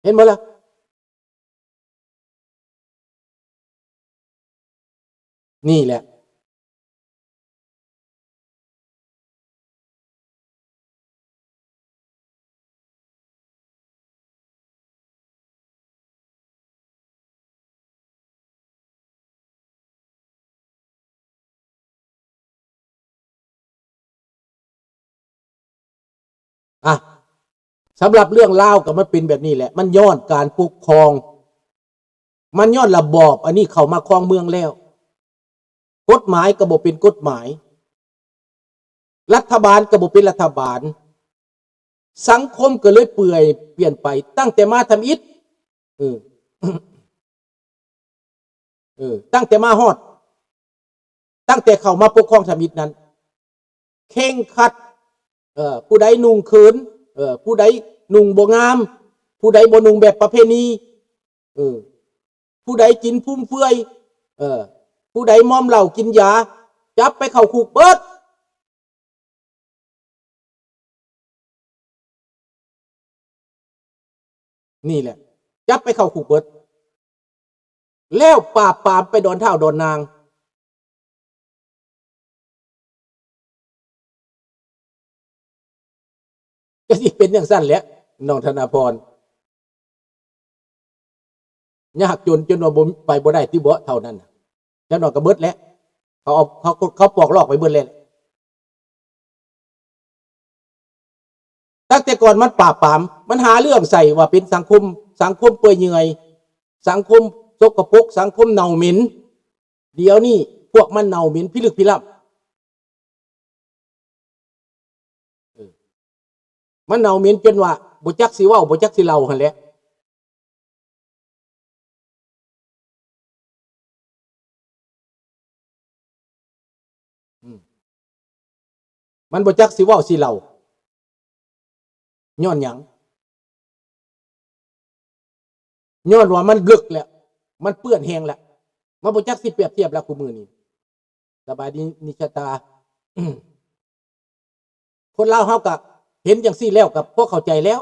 ເຫັນບໍ່ລະ? ນີ້ແຫຼະ ອ່ະ ສຳລັບເລື່ອງລາວກໍມັນເປັນແບບນີ້ແຫຼະ ມັນຍ້ອນການປົກຄອງ ມັນຍ້ອນລະບອບອັນນີ້ເຂົ້າມາຄອງເມືອງແລ້ວ ກົດໝາຍກໍບໍ່ເປັນກົດໝາຍ ລັດຖະບານກໍບໍ່ເປັນລັດຖະບານ ສັງຄົມກໍເລີຍເປື່ອຍປ່ຽນໄປ ຕັ້ງແຕ່ມາທຳອິດ ເອີ ເອີ ຕັ້ງແຕ່ມາຮອດ ຕັ້ງແຕ່ເຂົ້າມາປົກຄອງທຳອິດນັ້ນ ເຄັ່ງຄັດ ເອີ ຜູ້ໃດນຸ່ງເຂີນ ເອີ ຜູ້ໃດນຸ່ງບໍ່ງາມ ຜູ້ໃດບໍ່ນຸ່ງແບບປະເພນີ ເອີ ຜູ້ໃດກິນຟຸມເຟືອຍ ເອີ ຜູ້ໃດມອມເຫຼົ້າກິນຢາ ຈັບໄປເຂົ້າຄຸກເບິດ. ນີ້ແຫຼະ ຈັບໄປເຂົ້າຄຸກເບິດ ແລ້ວປາບປາມໄປດອນທ້າວດອນນາງ ກໍຊິເປັນຈັ່ງຊັ້ນແຫຼະ ນ້ອງທະນາພອນ ຍາກຈົນຈົນວ່າບໍ່ ໄປບໍ່ໄດ້ຕິເບາະ ເທົ່ານັ້ນນະ ຈັກໜ່ອຍກໍເບິດແຫຼະ ເຂົາເອົາ ເຂົາ ເຂົາປອກລອກໄປເບິດແລ້ວ ຕັ້ງແຕ່ກ່ອນມັນປາບປາມ ມັນຫາເລື່ອງໃສ່ວ່າເປັນສັງຄົມ ສັງຄົມເປື່ອຍເຫຍື່ອຍ ສັງຄົມສົກກະປົກ ສັງຄົມເນົ່າເໝັນ ດຽວນີ້ພວກມັນເນົ່າເໝັນພິລຶກພິລ່ຳ ເອີ ມັນເນົ່າເໝັນຈົນວ່າບໍ່ຈັກຊິເວົ້າ ບໍ່ຈັກຊິເລົ່າຫັ້ນແຫຼະ ອືມ ມັນບໍ່ຈັກຊິເວົ້າຊິເລົ່າ ຍ້ອນຫຍັງ? ຍ້ອນວ່າມັນເລິກແລ້ວ ມັນເປື້ອນແຮງແລ້ວ ມັນບໍ່ຈັກຊິປຽບທຽບແລ້ວ ຄູ່ມື້ນີ້. ສະບາຍດີນິຊະຕາ. ຄົນລາວເຮົາກະເຫັນຈັ່ງຊີ້ແລ້ວ ກະພໍເຂົ້າໃຈແລ້ວ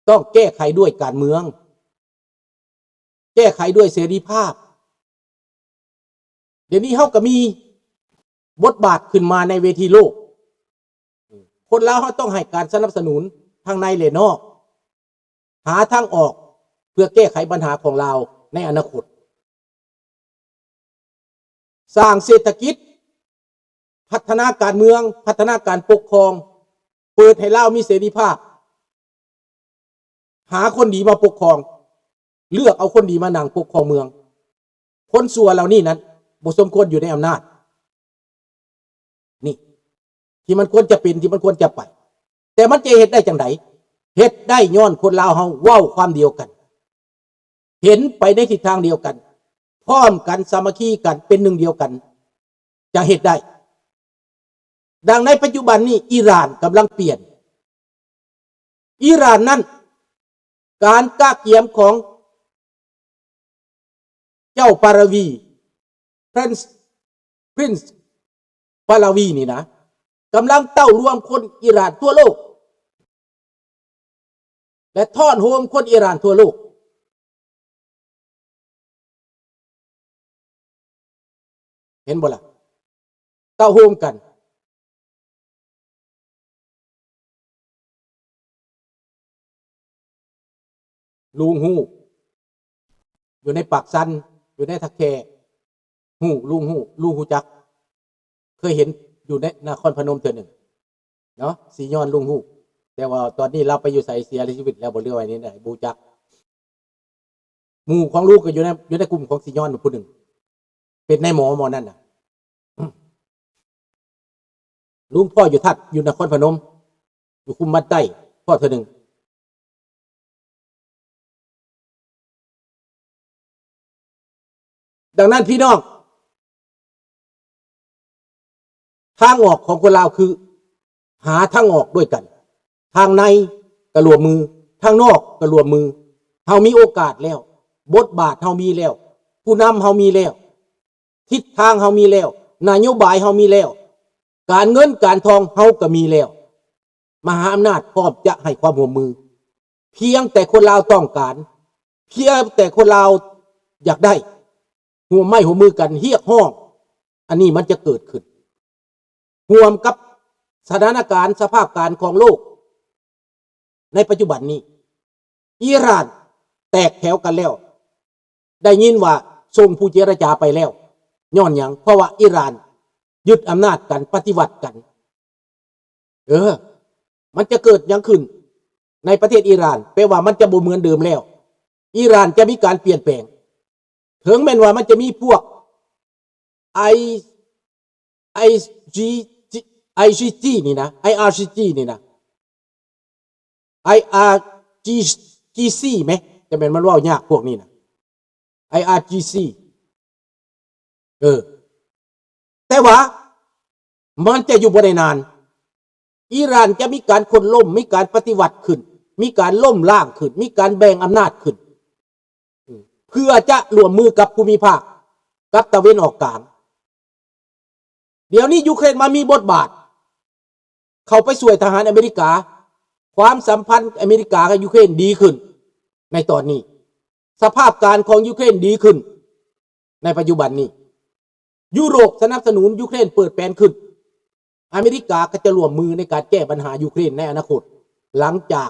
ຕ້ອງແກ້ໄຂດ້ວຍການເມືອງ ແກ້ໄຂດ້ວຍເສລີພາບ. ດຽວນີ້ເຮົາກະມີບົດບາດຂຶ້ນມາໃນເວທີໂລກ ຄົນລາວເຮົາຕ້ອງໃຫ້ການສະໜັບສະໜູນທັງໃນ ແລະ ນອກ ຫາທາງອອກເພື່ອແກ້ໄຂບັນຫາຂອງລາວໃນອະນາຄົດ. ສ້າງເສດຖະກິດ, ພັດທະນາການເມືອງ, ພັດທະນາການປົກຄອງ, ເປີດໃຫ້ລາວມີເສລີພາບ, ຫາຄົນດີມາປົກຄອງ, ເລືອກເອົາຄົນດີມານັ່ງປົກຄອງເມືອງ. ຄົນຊົ່ວເຫຼົ່ານີ້ນັ້ນ ບໍ່ສົມຄວນຢູ່ໃນອຳນາດ. ນີ້ ທີ່ມັນຄວນຈະເປັນ ທີ່ມັນຄວນຈະໄປ. ແຕ່ມັນຈະເຮັດໄດ້ຈັ່ງໃດ? ເຮັດໄດ້ຍ້ອນຄົນລາວເຮົາເວົ້າຄວາມດຽວກັນ, ເຫັນໄປໃນທິດທາງດຽວກັນ, ພ້ອມກັນ, ສາມັກຄີກັນ, ເປັນໜຶ່ງດຽວກັນ, ຈະເຮັດໄດ້. ດັ່ງໃນປັດຈຸບັນນີ້ ອີຣານກຳລັງປ່ຽນ. ອີຣານນັ້ນ ການກະກຽມຂອງເຈົ້າປາລາວີ Prince Prince ປາລາວີນີ້ນະ ກຳລັງເຕົ້າລວມຄົນອີຣານທົ່ວໂລກ ແລະ ທ້ອນໂຮມຄົນອີຣານທົ່ວໂລກ. ເຫັນບໍ່ລະ? ເຕົ້າໂຮມກັນ. ລຸງຮູ້ ຢູ່ໃນປາກຊັນ ຢູ່ໃນທ່າແຂ ຮູ້ ລຸງຮູ້ ລຸງຮູ້ຈັກ ເຄີຍເຫັນຢູ່ໃນນະຄອນພະນົມເທື່ອໜຶ່ງເນາະ ສີຍ້ອນ ລຸງຮູ້. ແຕ່ວ່າຕອນນີ້ລາວໄປຢູ່ໃສ ເສຍຊີວິດແລ້ວບໍ່ ຫຼືວ່າແນວໃດ ບໍ່ຮູ້ຈັກ. ໝູ່ຂອງລຸງກໍຢູ່ໃນ ຢູ່ໃນກຸ່ມຂອງສີຍ້ອນຜູ້ໜຶ່ງ ເປັນນາຍໝໍໝໍນັ້ນນະ. ລຸງພໍ່ຢູ່ທັດ ຢູ່ນະຄອນພະນົມ ຢູ່ຄຸ້ມບ້ານໃຕ້ ພໍ່ເທື່ອໜຶ່ງ. ດັ່ງນັ້ນພີ່ນ້ອງ ທາງອອກຂອງຄົນລາວຄື ຫາທາງອອກດ້ວຍກັນ. ທາງໃນກໍຮ່ວມມື, ທາງນອກກໍຮ່ວມມື. ເຮົາມີໂອກາດແລ້ວ, ບົດບາດເຮົາມີແລ້ວ, ຜູ້ນຳເຮົາມີແລ້ວ, ທິດທາງເຮົາມີແລ້ວ, ນະໂຍບາຍເຮົາມີແລ້ວ, ການເງິນການທອງເຮົາກໍມີແລ້ວ. ມະຫາອຳນາດພ້ອມຈະໃຫ້ຄວາມຮ່ວມມື. ພຽງແຕ່ຄົນລາວຕ້ອງການ, ພຽງແຕ່ຄົນລາວຢາກໄດ້, ຮ່ວມໄມ້ຮ່ວມມືກັນຮຽກຮ້ອງ, ອັນນີ້ມັນຈະເກີດຂຶ້ນ ຮ່ວມກັບສະຖານະການສະພາບການຂອງໂລກໃນປັດຈຸບັນນີ້. ອີຣານແຕກແຖວກັນແລ້ວ, ໄດ້ຍິນວ່າສົ່ງຜູ້ເຈລະຈາໄປແລ້ວ. ຍ້ອນຫຍັງ? ເພາະວ່າອີຣານຍຶດອຳນາດກັນ, ປະຕິວັດກັນ. ເອີ ມັນຈະເກີດຫຍັງຂຶ້ນໃນປະເທດອີຣານ? ແປວ່າມັນຈະບໍ່ເໝືອນເດີມແລ້ວ. ອີຣານຈະມີການປ່ຽນແປງ. ເຖິງແມ່ນວ່າມັນຈະມີພວກ ໄອ ໄອ ຈີ ໄອ ຈີ ຈີ ນີ້ນະ, ໄອ ອາ ຈີ ຈີ ນີ້ນະ, ໄອ ອາ ຈີ ຈີ ຊີ ແມະ, ຈະແມ່ນມັນເວົ້າຍາກພວກນີ້ນະ, ໄອ ອາ ຈີ ຊີ ເອີ ແຕ່ວ່າມັນຈະຢູ່ບໍ່ໄດ້ນານ. ອີຣານຈະມີການໂຄ່ນລົ້ມ, ມີການປະຕິວັດຂຶ້ນ, ມີການລົ້ມລ້າງຂຶ້ນ, ມີການແບ່ງອຳນາດຂຶ້ນ, ເພື່ອຈະຮ່ວມມືກັບພູມິພາກ, ກັບຕາເວັນອອກກາງ. ດຽວນີ້ຢູເຄຣນມາມີບົດບາດ ເຂົ້າໄປຊ່ວຍທະຫານອາເມລິກາ, ຄວາມສຳພັນອາເມລິກາກັບຢູເຄຣນດີຂຶ້ນໃນຕອນນີ້, ສະພາບການຂອງຢູເຄຣນດີຂຶ້ນໃນປັດຈຸບັນນີ້. ຢູໂຣບສະໜັບສະໜູນຢູເຄຣນເປີດແປນຂຶ້ນ, ອາເມລິກາກໍຈະຮ່ວມມືໃນການແກ້ບັນຫາຢູເຄຣນໃນອະນາຄົດ ຫຼັງຈາກ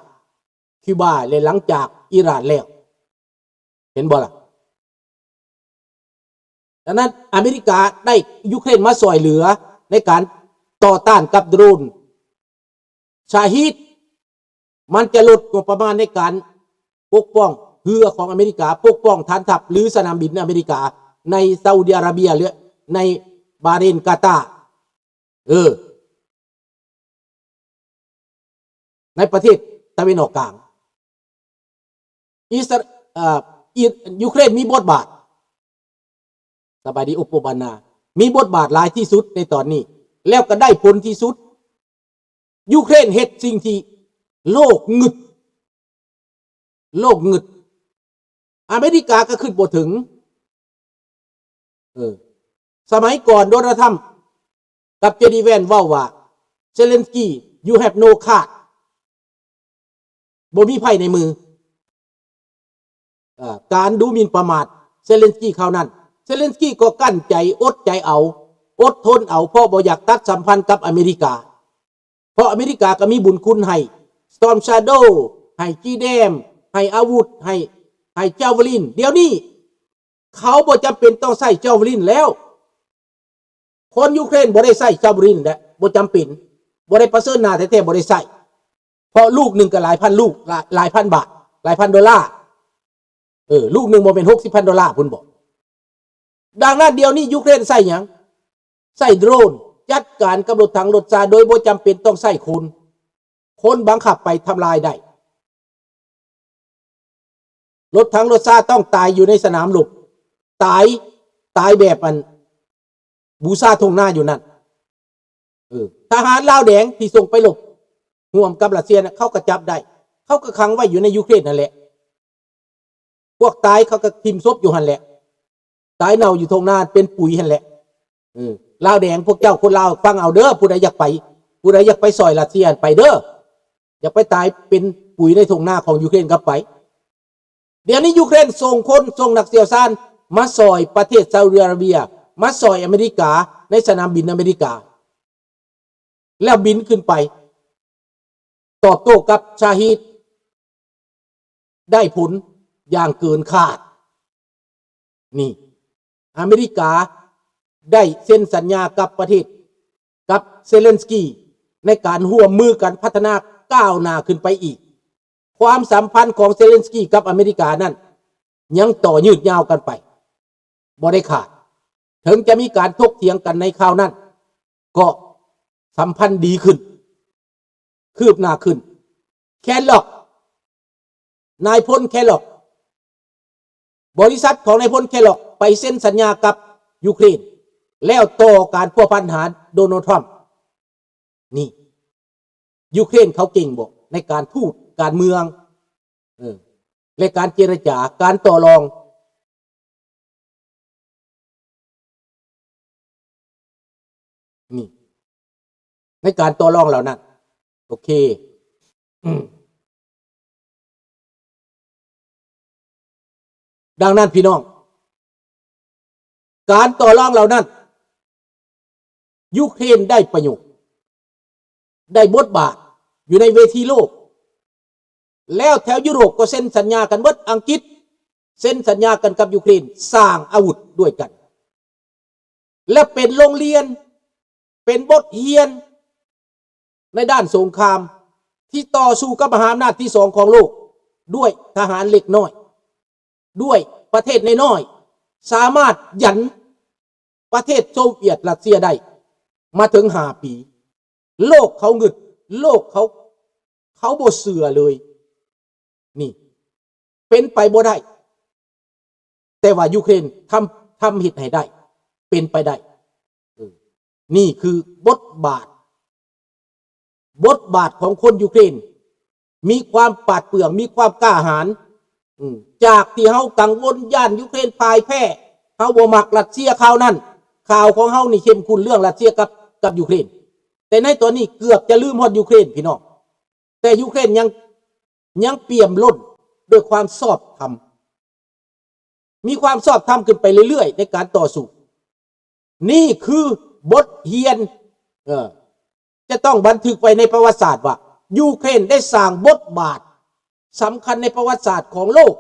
ຄິວບາ ແລະ ຫຼັງຈາກອີຣານແລ້ວ. ເຫັນບໍ່ລະ? ດັ່ງນັ້ນ ອາເມລິກາໄດ້ຢູເຄຣນມາຊ່ອຍເຫຼືອໃນການຕໍ່ຕ້ານກັບໂດຣນຊາຮີດ. ມັນຈະລົດງົບປະມານໃນການປົກປ້ອງເຮືອຂອງອາເມລິກາ, ປົກປ້ອງຖານທັບ ຫຼື ສະໜາມບິນອາເມລິກາໃນຊາອຸດີອາຣາເບຍ ຫຼື ໃນບາເຣນ, ກາຕາ. ເອີ ໃນປະເທດຕາເວັນອອກກາງ. ອິສຣາ ເອີ ອີ ຢູເຄຣນມີບົດບາດ, ສະບາຍດີ ໂອໂປບານາ, ມີບົດບາດຫຼາຍທີ່ສຸດໃນຕອນນີ້ ແລ້ວກໍໄດ້ຜົນທີ່ສຸດ. ຢູເຄຣນເຮັດສິ່ງທີ່ໂລກງຶດ, ໂລກງຶດ, ອາເມລິກາກໍຄິດບໍ່ເຖິງ. ເອີ ສະໄໝກ່ອນໂດນັລ ທຳ ກັບ ເຈ ດີ ແວນ ເວົ້າວ່າ Zelensky, you have no card, ບໍ່ມີໄພ້ໃນມື. ເອີ ການດູໝິ່ນປະໝາດ Zelensky ຄາວນັ້ນ, Zelensky ກໍກັ້ນໃຈ ອົດໃຈເອົາ, ອົດທົນເອົາ ເພາະບໍ່ຢາກຕັດສຳພັນກັບອາເມລິກາ, ເພາະອາເມລິກາກໍມີບຸນຄຸນໃຫ້ Storm Shadow, ໃຫ້ GDAM, ໃຫ້ອາວຸດ, ໃຫ້ ໃຫ້ Javelin. ດຽວນີ້ເຂົາບໍ່ຈຳເປັນຕ້ອງໃຊ້ Javelin ແລ້ວ. ຄົນຢູເຄຣນບໍ່ໄດ້ໃຊ້ Javelin ແລ້ວ, ບໍ່ຈຳເປັນ, ບໍ່ໄດ້ປະເຊີນໜ້າແທ້ໆ ບໍ່ໄດ້ໃຊ້, ເພາະລູກໜຶ່ງກໍຫຼາຍພັນລູກ, ຫຼາຍ ຫຼາຍພັນບາດ, ຫຼາຍພັນໂດລາ. ເອີ ລູກໜຶ່ງບໍ່ແມ່ນຫົກສິບພັນໂດລາພຸ້ນບໍ? ດັ່ງນັ້ນ ດຽວນີ້ຢູເຄຣນໃຊ້ຫຍັງ? ໃຊ້ໂດຣນຈັດການກັບລົດຖັງລົດຊາ ໂດຍບໍ່ຈຳເປັນຕ້ອງໃຊ້ຄົນ, ຄົນບັງຄັບໄປທຳລາຍໄດ້. ລົດຖັງລົດຊາຕ້ອງຕາຍຢູ່ໃນສະໜາມລົບ, ຕາຍ, ຕາຍແບບອັນ ບູຊາທົ່ງນາຢູ່ນັ້ນ. ເອີ ທະຫານລາວແດງທີ່ສົ່ງໄປລົບຮ່ວມກັບຣັດເຊຍນະ ເຂົາກໍຈັບໄດ້, ເຂົາກໍຂັງໄວ້ຢູ່ໃນຢູເຄຣນຫັ້ນແຫຼະ. ພວກຕາຍເຂົາກໍຖິ້ມສົບຢູ່ຫັ້ນແຫຼະ, ຕາຍເນົ່າຢູ່ທົ່ງນາເປັນປຸຍຫັ້ນແຫຼະ. ເອີ ລາວແດງ ພວກເຈົ້າຄົນລາວຟັງເອົາເດີ, ຜູ້ໃດຢາກໄປ, ຜູ້ໃດຢາກໄປຊ່ອຍຣັດເຊຍໄປເດີ, ຢາກໄປຕາຍເປັນປຸຍໃນທົ່ງນາຂອງຢູເຄຣນກໍໄປ. ດຽວນີ້ຢູເຄຣນສົ່ງຄົນ, ສົ່ງນັກຊ່ຽວຊານມາຊ່ອຍປະເທດຊາອຸດີອາຣາເບຍ, ມາຊ່ອຍອາເມລິກາໃນສະໜາມບິນອາເມລິກາ, ແລ້ວບິນຂຶ້ນໄປຕອບໂຕ້ກັບຊາຮີດ, ໄດ້ຜົນຢ່າງເກີນຄາດ. ນີ້ ອາເມລິກາໄດ້ເຊັນສັນຍາກັບປະເທດ, ກັບເຊເລັນສກີ ໃນການຮ່ວມມືກັນພັດທະນາກ້າວໜ້າຂຶ້ນໄປອີກ. ຄວາມສຳພັນຂອງເຊເລັນສກີກັບອາເມລິການັ້ນ ຍັງຕໍ່ຍືດຍາວກັນໄປ, ບໍ່ໄດ້ຂາດ. ເຖິງຈະມີການຖົກຖຽງກັນໃນຄາວນັ້ນ, ກໍສຳພັນດີຂຶ້ນ, ຄືບໜ້າຂຶ້ນ. ແຄລັອກ, ນາຍພົນແຄລັອກ, ບໍລິສັດຂອງນາຍພົນແຄລັອກໄປເຊັນສັນຍາກັບຢູເຄຣນ ແລ້ວຕໍ່ການພົວພັນຫາໂດນັລທຣຳ. ນີ້ ຢູເຄຣນເຂົາເກັ່ງບໍ່ໃນການທູດການເມືອງ, ເອີ ແລະ ການເຈລະຈາ, ການຕໍ່ລອງ? ນີ້ ໃນການຕໍ່ລອງເຫຼົ່ານັ້ນ. ໂອເຄ. ອືມ. ດັ່ງນັ້ນພີ່ນ້ອງ, ການຕໍ່ລອງເຫຼົ່ານັ້ນ ຢູເຄຣນໄດ້ປະໂຫຍດ, ໄດ້ບົດບາດຢູ່ໃນເວທີໂລກ, ແລ້ວແຖວຢູໂຣບກໍເຊັນສັນຍາກັນເບິດ, ອັງກິດເຊັນສັນຍາກັນກັບຢູເຄຣນ, ສ້າງອາວຸດດ້ວຍກັນ ແລະ ເປັນໂຮງຮຽນ, ເປັນບົດຮຽນໃນດ້ານສົງຄາມ ທີ່ຕໍ່ສູ້ກັບມະຫາອຳນາດທີສອງຂອງໂລກ ດ້ວຍທະຫານເລັກນ້ອຍ, ດ້ວຍປະເທດນ້ອຍໆ ສາມາດຢັນປະເທດໂຊວຽດຣັດເຊຍໄດ້ມາເຖິງຫ້າປີ. ໂລກເຂົາງຶດ, ໂລກເຂົາ, ເຂົາບໍ່ເຊື່ອເລີຍ. ນີ້ເປັນໄປບໍ່ໄດ້, ແຕ່ວ່າຢູເຄຣນທຳ, ທຳເຮັດໃຫ້ໄດ້, ເປັນໄປໄດ້. ເອີ ນີ້ຄືບົດບາດ, ບົດບາດຂອງຄົນຢູເຄຣນ ມີຄວາມປາດເປືອງ, ມີຄວາມກ້າຫານ. ອືມ ຈາກທີ່ເຮົາກັງວົນຢ້ານຢູເຄຣນພ່າຍແພ້, ເຮົາບໍ່ມັກຣັດເຊຍຄາວນັ້ນ, ຂ່າວຂອງເຮົານີ້ເຂັ້ມຂຸ້ນເລື່ອງຣັດເຊຍກັບ, ກັບຢູເຄຣນ, ແຕ່ໃນຕອນນີ້ເກືອບຈະລືມຮອດຢູເຄຣນ ພີ່ນ້ອງ. ແຕ່ຢູເຄຣນຍັງ, ຍັງປ່ຽມລົ້ນດ້ວຍຄວາມຊອບທຳ, ມີຄວາມຊອບທຳຂຶ້ນໄປເລື້ອຍໆໃນການຕໍ່ສູ້. ນີ້ຄືບົດຮຽນ, ເອີ, ຈະຕ້ອງບັນທຶກໄວ້ໃນປະຫວັດສາດວ່າ ຢູເຄຣນໄດ້ສ້າງບົດບາດສຳຄັນໃນປະຫວັດສາດຂອງໂລກ.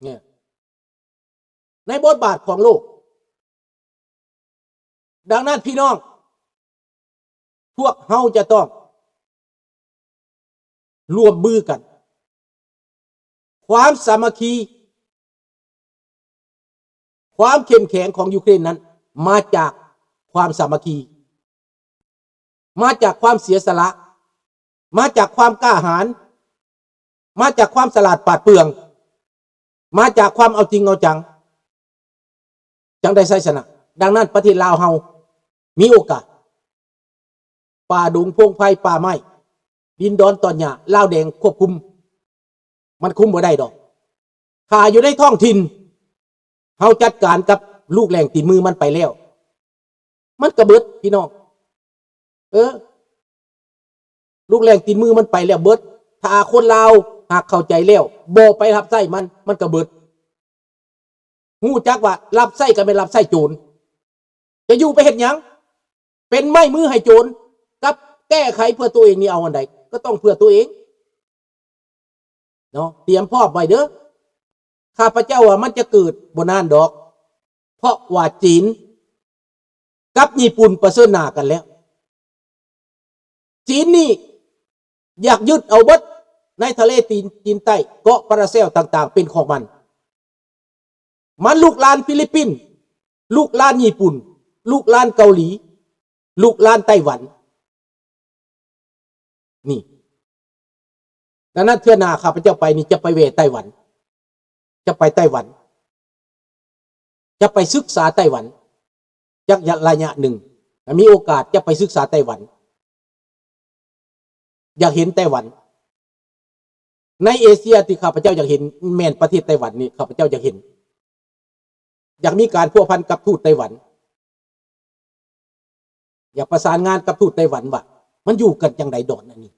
ເນຍ ໃນບົດບາດຂອງໂລກ. ດັ່ງນັ້ນພີ່ນ້ອງ, ພວກເຮົາຈະຕ້ອງຮ່ວມມືກັນ. ຄວາມສາມັກຄີ, ຄວາມເຂັ້ມແຂງຂອງຢູເຄຣນນັ້ນ ມາຈາກຄວາມສາມັກຄີ, ມາຈາກຄວາມເສຍສະຫຼະ, ມາຈາກຄວາມກ້າຫານ, ມາຈາກຄວາມສະຫຼາດປາດເປືອງ, ມາຈາກຄວາມເອົາຈິງເອົາຈັງ, ຈັ່ງໄດ້ໄຊຊະນະ. ດັ່ງນັ້ນ ປະເທດລາວເຮົາມີໂອກາດ, ປ່າດົງພົງໄພ, ປ່າໄມ້, ດິນດອນຕອນຫຍ້າ, ລາວແດງຄວບຄຸມ, ມັນຄຸມບໍ່ໄດ້ດອກ. ຖ້າຢູ່ໃນທ້ອງຖິ່ນ ເຮົາຈັດການກັບລູກແຫຼ້ງຕີນມືມັນໄປແລ້ວ, ມັນກະເບິດ ພີ່ນ້ອງ. ເອີ ລູກແຫຼ້ງຕີນມືມັນໄປແລ້ວເບິດ. ຖ້າຄົນລາວຫາກເຂົ້າໃຈແລ້ວ ບໍ່ໄປຮັບໃຊ້ມັນ, ມັນກະເບິດ. ຮູ້ຈັກວ່າຮັບໃຊ້ກໍແມ່ນຮັບໃຊ້ໂຈນ. ຈະຢູ່ໄປເຮັດຫຍັງ? ເປັນໄມ້ມືໃຫ້ໂຈນ ກັບແກ້ໄຂເພື່ອຕົວເອງນີ້ ເອົາອັນໃດ? ກໍຕ້ອງເພື່ອຕົວເອງເນາະ. ຕຽມພ້ອມໄວ້ເດີ້. ຂ້າພະເຈົ້າວ່າມັນຈະເກີດບໍ່ນານດອກ, ເພາະວ່າຈີນ ກັບຍີ່ປຸ່ນປະເຊີນໜ້າກັນແລ້ວ. ຈີນນີ້ຢາກຍຶດເອົາເບິດໃນທະເລຈີນ, ຈີນໃຕ້, ເກາະປາລາເຊວຕ່າງໆເປັນຂອງມັນ. ມັນລຸກລານຟີລິບປິນ, ລຸກລານຍີ່ປຸ່ນ, ລຸກລານເກົາຫຼີ, ລຸກລານໄຕ້ຫວັນ. ນີ້. ດັ່ງນັ້ນເທື່ອໜ້າຂ້າພະເຈົ້າໄປນີ້ ຈະໄປແວ່ໄຕ້ຫວັນ, ຈະໄປໄຕ້ຫວັນ, ຈະໄປສຶກສາໄຕ້ຫວັນຈັກໄລຍະໜຶ່ງ. ຖ້າມີໂອກາດຈະໄປສຶກສາໄຕ້ຫວັນ, ຢາກເຫັນໄຕ້ຫວັນ. ໃນເອເຊຍທີ່ຂ້າພະເຈົ້າຢາກເຫັນ ແມ່ນປະເທດໄຕ້ຫວັນນີ້ ຂ້າພະເຈົ້າຢາກເຫັນ. ຢາກມີການພົວພັນກັບທູດໄຕ້ຫວັນ, ຢາກປະສານງານກັບທູດໄຕ້ຫວັນວ່າມັນຢູ່ກັນຈັ່ງໃດດອນອັນນີ້.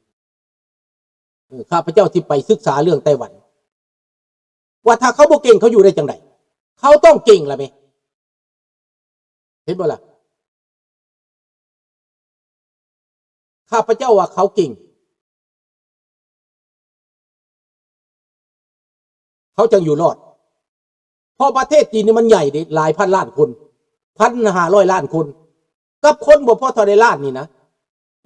ເອີ ຂ້າພະເຈົ້າຊິໄປສຶກສາເລື່ອງໄຕ້ຫວັນ ວ່າຖ້າເຂົາບໍ່ເກັ່ງ ເຂົາຢູ່ໄດ້ຈັ່ງໃດ? ເຂົາຕ້ອງເກັ່ງລະແມ. ເຫັນບໍ່ລະ? ຂ້າພະເຈົ້າວ່າເຂົາເກັ່ງ, ເຂົາຈັ່ງຢູ່ລອດ. ເພາະປະເທດຈີນນີ້ມັນໃຫຍ່ເດ້, ຫຼາຍພັນລ້ານຄົນ, ພັນຫ້າຮ້ອຍລ້ານຄົນ, ກັບຄົນບໍ່ພໍເທົ່າໃດລ້ານນີ້ນະ.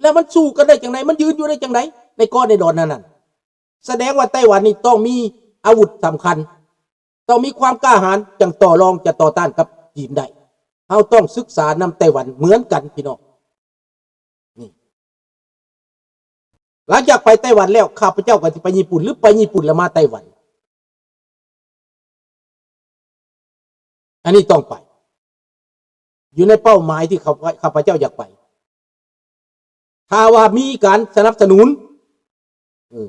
ແລ້ວມັນສູ້ກັນໄດ້ຈັ່ງໃດ? ມັນຢືນຢູ່ໄດ້ຈັ່ງໃດ ໃນເກາະໃນດອນນັ້ນນະ? ສະແດງວ່າໄຕ້ຫວັນນີ້ຕ້ອງມີອາວຸດສຳຄັນ, ຕ້ອງມີຄວາມກ້າຫານ ຈັ່ງຕໍ່ລອງຈະຕໍ່ຕ້ານກັບຈີນໄດ້. ເຮົາຕ້ອງສຶກສານຳໄຕ້ຫວັນເໝືອນກັນ ພີ່ນ້ອງ. ນີ້ ຫຼັງຈາກໄປໄຕ້ຫວັນແລ້ວ ຂ້າພະເຈົ້າກໍຊິໄປຍີ່ປຸ່ນ ຫຼື ໄປຍີ່ປຸ່ນແລ້ວມາໄຕ້ຫວັນ. ອັນນີ້ຕ້ອງໄປ, ຢູ່ໃນເປົ້າໝາຍທີ່ຂ້າພະ, ຂ້າພະເຈົ້າຢາກໄປ. ຖ້າວ່າມີການສະໜັບສະໜູນ, ເອີ,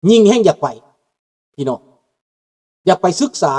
ຍິ່ງແຮ່ງຢາກໄປ, ພີ່ນ້ອງ, ຢາກໄປສຶກສາ